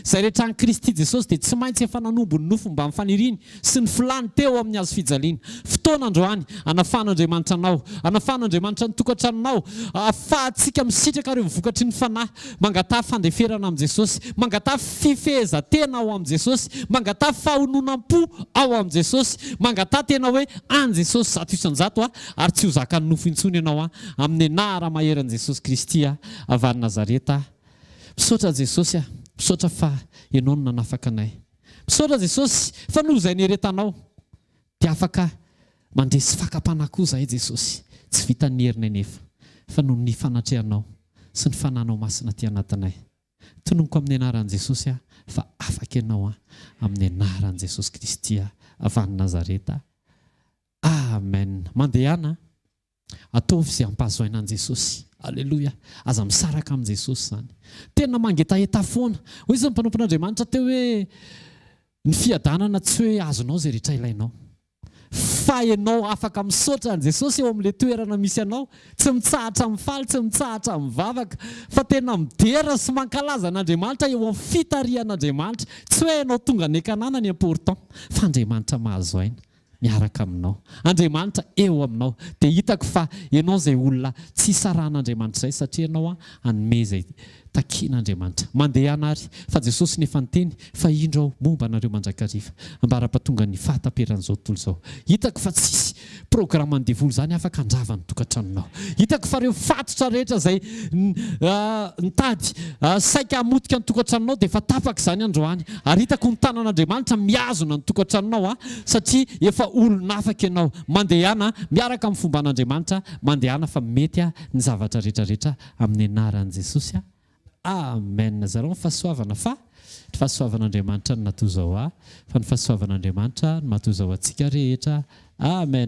Izay rehetra an'i Kristy Jesosy dia tsy maintsy efa nanombo ny nofo mbamin'ny faniriany sy ny filàny teo amin'ny hazo fijaliana. Fotoana androany hanafahan'Andriamanitra anao, hanafahan'Andriamanitra ny tokantranonao, ahafahantsika misitraka ireo vokatry ny Fanahy. Mangataha fandeferana amin'i Jesosy, mangataha fifehezan-tena ao amin'i Jesosy, mangataha fahononam-po ao amin'i Jesosy, mangataha tena hoe an'i Jesosy 100% aho ary tsy ho zakan'ny nofo intsony ianao aho, amin'ny anara-maherin'i Jesosy Kristy aho avy any Nazareta. Misaotra Jesosy a, misaotra fa Ianao no nanafaka anay. Misaotra Jesosy fa noho izay nieretanao dia afaka mandresy fakam-panahy koa izahay Jesosy. Tsy vitan'ny herinay nefa fa noho ny fanatrehanao sy ny fananao masina aty anatinay. Tononiko amin'ny anaran'i Jesosy aho fa afaka ianao aho amin'ny anaran'i Jesosy Kristy avy any Nazareta. Amen. Mandehana. Ataovy izay hampahazo aina an'i Jesosy. Aleloia. Aza misaraka amin'i Jesosy izany. Tena mangetaheta foana. Hoy izy ny mpanompon'Andriamanitra teo hoe ny fiadanana tsy hoe azonao izay rehetra ilainao. Fa ianao afaka misaotra an'i Jesosy eo amin'ilay toerana misy anao. Tsy mitsahatra mifaly, tsy mitsahatra mivavaka, fa tena midera sy mankalaza an'Andriamanitra eo amin'ny fitarihan'Andriamanitra. Tsy hoe ianao tonga any Kanana ny important, fa Andriamanitra mahazo aina. miaraka aminao. Andriamanitra eo aminao. Dia hitako fa ianao izay olona tsy hisarahan'Andriamanitra izay satria ianao hanome izay takian'Andriamanitra. Mandehana ary fa Jesosy no efa niteny fa indro aho momba anareo mandrakariva ambara-pahatonga ny fahataperan'izao tontolo izao. Hitako fa tsisy programan'ny devoly izany afaka handrava ny tokantranonao. Hitako fa ireo fatotra rehetra izay nitady saika hamotika ny tokantranonao dia efa tapaka izany androany. Ary hitako ny tanan'Andriamanitra mihazona ny tokantranonao satria efa olon'afaka ianao. Mandehana miaraka amin'ny fomban'Andriamanitra, mandehana fa mety ny zavatra rehetra rehetra amin'ny anaran'i Jesosy. Amen. Zarao ny fahasoavana fa ny fahasoavan'Andriamanitra no nahatozao ahy, fa ny fahasoavan'Andriamanitra no mahatozao antsika rehetra. Amen.